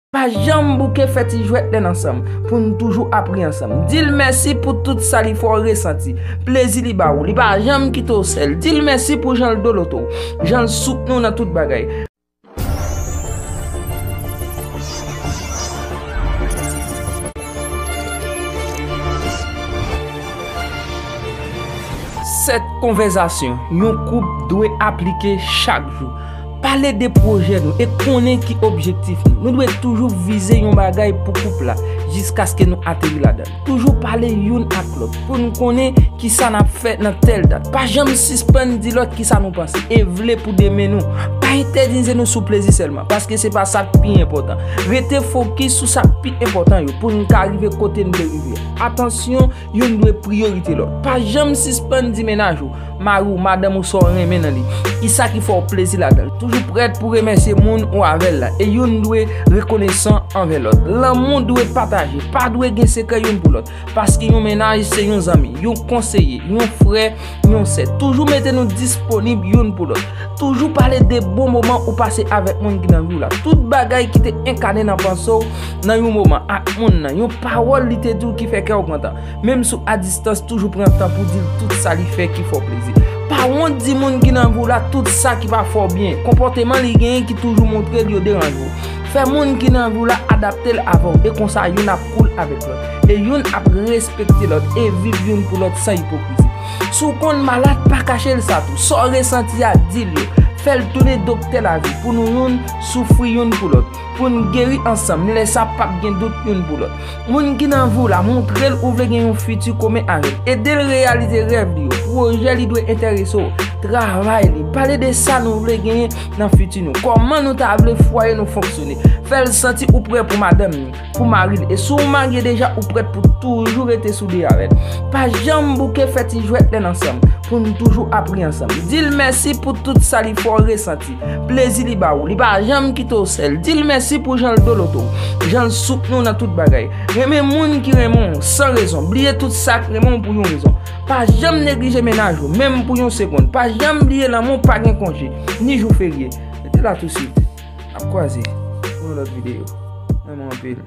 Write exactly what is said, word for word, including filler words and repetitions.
Pa janm bouke fè ti jwèt lè n ansanm, pou n toujou ap ri ansanm. Di l mèsi pou tout sa li fè w resanti. Plezi li ba ou, li pa janm kite w sèl. Di l mèsi pou jan l dolote w, jan l soutni w nan tout bagay. Sèt konvèzasyon yon koup dwe aplike chak jou. Pale de pwojè nou e konnen ki objektif nou. Nou dwe toujou vize yon bagay pou koup la, jiskaske nou ateri ladan l. Toujou pale youn ak lòt pou n konnen kisa n ap fè nan tèl dat. Pa janm sispann di lòt kisa nou panse e vle pou demen nou. Pa etènize nou sou plezi sèlman, paske se pa sa k pi enpòtan. Rete fokis sou sa k pi enpòtan yo pou n ka rive kote n vle rive. Atansyon, youn dwe priyorite lòt. Pa janm sispann di mennaj ou, mari w, madanm ou sa w renmen nan li, kisa ki fè w plezi ladan l. Toujou prèt pou remèsye moun ou avè l la. E youn dwe rekonesan anvè lòt. Lanmou dwe pataje, pa dwe gen sekrè youn pou lòt. Paske yon mennaj se yon zanmi, yon konseye, yon frè, yon sè. Toujou mete nou disponib youn pou lòt. Toujou pale de bon moman ou pase avèk moun ki nan vi w la. Tout bagay ki te enkane nan panse w nan yon moman ak moun nan, yon pawòl li te di w ki fè kè w kontan. Menm si w a distans, toujou pran tan pou di l tout sa li fè ki fè w plezi. Pa wont di moun ki nan vi w la tout sa ki pa fè w byen. Konpòteman li genyen ki toujou montre l yo deranje w. Fè moun ki nan vi w la adapte l avè w, e konsa youn ap cool avèk lòt, e youn ap respekte lòt, e viv youn pou lòt san ipokrizi. Si w konn malad, pa kache l sa tou. Sa w resanti a, di l yo. Fè l tounen doktè lavi pou nou youn soufri youn pou lòt, pou n geri ansanm. Lè sa, p ap gen dout youn pou lòt. Moun ki nan vi w la, montre l ou vle gen yon fiti komen avè l. Ede l reyalize rèv li yo. Pwojè li dwe enterese w. Travay li. Pale de sa nou vle genyen nan fiti nou. Kòman nou ta vle fwaye nou fonksyone. Fè l santi ou prè pou madanm ni, pou mari l. E si w marye deja, ou prèt pou toujou rete soude avè l. Pa janm bouke fè ti jwèt lè n ansanm, pou n toujou ap ri ansanm. Di l mèsi pou tout sa li fè w resanti, plezi li ba ou, li pa janm kite w sèl. Di l mèsi pou jan l dolote w, jan l soutni w nan tout bagay. Renmen moun ki renmen w san rezon. Bliye tout sa k renmen w pou yon rezon. Pa janm neglije mennaj ou, menm pou yon segonn. Pa janm bliye lanmou pa gen konje, ni jou ferye. Rete la tousuit. N ap kwaze pou yon lòt videyo. Renmen w anpil.